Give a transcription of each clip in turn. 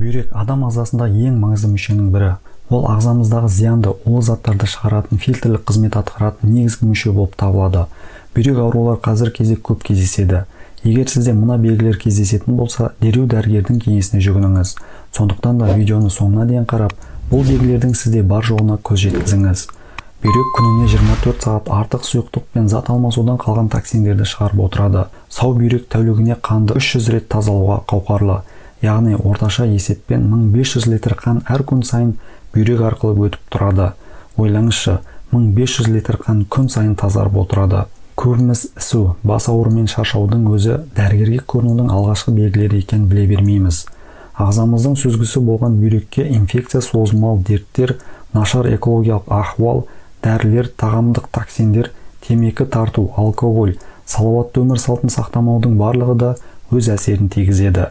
Бүйрек – адам ағзасындағы ең маңызды мүшенің бірі. Ол ағзамыздағы зиянды, улы заттарды шығаратын, фильтрлік қызмет атқаратын негізгі мүше болып табылады. Бүйрек аурулары қазіргі кезде көп кездеседі. Егер сізде мына белгілер кездесетін болса, дереу дәрігердің кеңесіне жүгініңіз. Сондықтан да видеоны соңына дейін қарап, бұл белгілердің сізде бар жоғына көз жеткізіңіз. Бүйрек күніне 24 сағат артық сұйықтық пен зат алмасудан қалған токсиндерді шығарып отырады. Сау бүйрек тәулігіне қанды 300 рет тазалауға қауқарлы, яғни орташа есеппен 1500 литр қан әр күн сайын бүйрек арқылы өтіп тұрады. Ойлаңызшы, 1500 литр қан күн сайын тазарып отырады. Көбіміз ісу, бас ауруы мен шаршаудың өзі дәрігерге көрінудің алғашқы белгілері екенін біле бермейміз. Ағзамыздың сүзгісі болған бүйрекке инфекция, созылмалы дерттер, нашар экологиялық ахуал, дәрілер, тағамдық токсиндер, темекі тарту, алкоголь, салауатты өмір салтын сақтамаудың барлығы да өз әсерін тигізеді.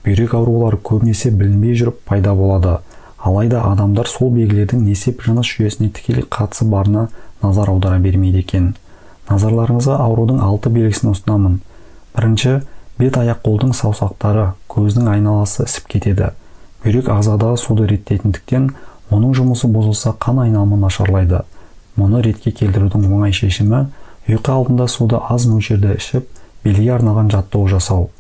Бүйрек аурулары көбінесе білінбей жүріп пайда болады. Алайда адамдар сол белгілердің несеп жыныс жүйесіне тікелей қатысы барына назар аудара бермейді екен. Назарларыңызға аурудың алты белгісін ұсынамын. Бірінші: бет, аяқ, қолдың саусақтары, көздің айналасы ісіп кетеді. Бүйрек ағзадағы суды реттейтіндіктен, оның жұмысы бұзылса, қан айналымы нашарлайды. Мұны ретке келтірудің оңай шешімі – ұйқы алдында суды аз мөлшерде ішіп, белге арналған жаттығу жасау.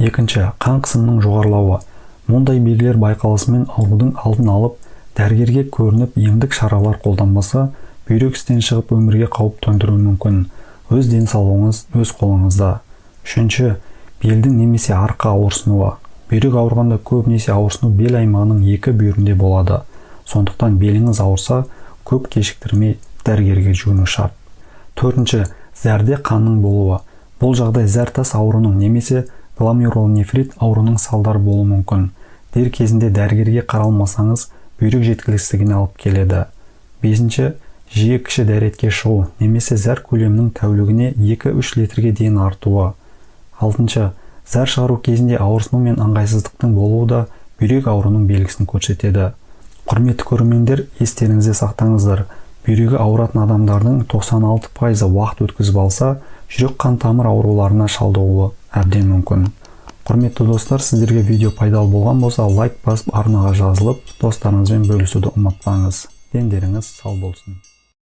Екінші: қан қысымының жоғарылауы. Мұндай белгілер байқалысымен аурудың алдын алып, дәрігерге көрініп, емдік шаралар қолданбаса, бүйрек істен шығып, өмірге қауіп төндіруі мүмкін. Өз денсаулығыңыз өз қолыңызда. Үшінші: белдің немесе арқа ауырсынуы. Бүйрек ауырғанда көбінесе ауырсыну бел аймағының екі бүйірінде болады. Сондықтан беліңіз ауырса, көп кешіктірмей дәрігерге жүгіну шарт. Төртінші: зәрде қанның болуы. Бұл жағдай зәр-тас ауруының немесе гломерулонефрит ауруының салдары болуы мүмкін. Дер кезінде дәрігерге қаралмасаңыз, бүйрек жеткіліксіздігіне алып келеді. Бесінші: жиі кіші дәретке шығу немесе зәр көлемінің тәулігіне 2-3 литрге дейін артуы. Алтыншы: зәр шығару кезінде ауырсыну мен ыңғайсыздықтың болуы да бүйрек ауруының белгісін көрсетеді. Құрметті көрермендер, естеріңізде сақтаңыздар: бүйрегі ауыратын адамдардың 96%-ы уақыт өткізіп алса, жүрек қан тамыр ауруларына шалдығуы әбден мүмкін. Құрметті достар, сіздерге видео пайдалы болған болса, лайк басып, арнаға жазылып, достарыңызбен бөлісуді ұмытпаңыз. Дендеріңіз сау болсын.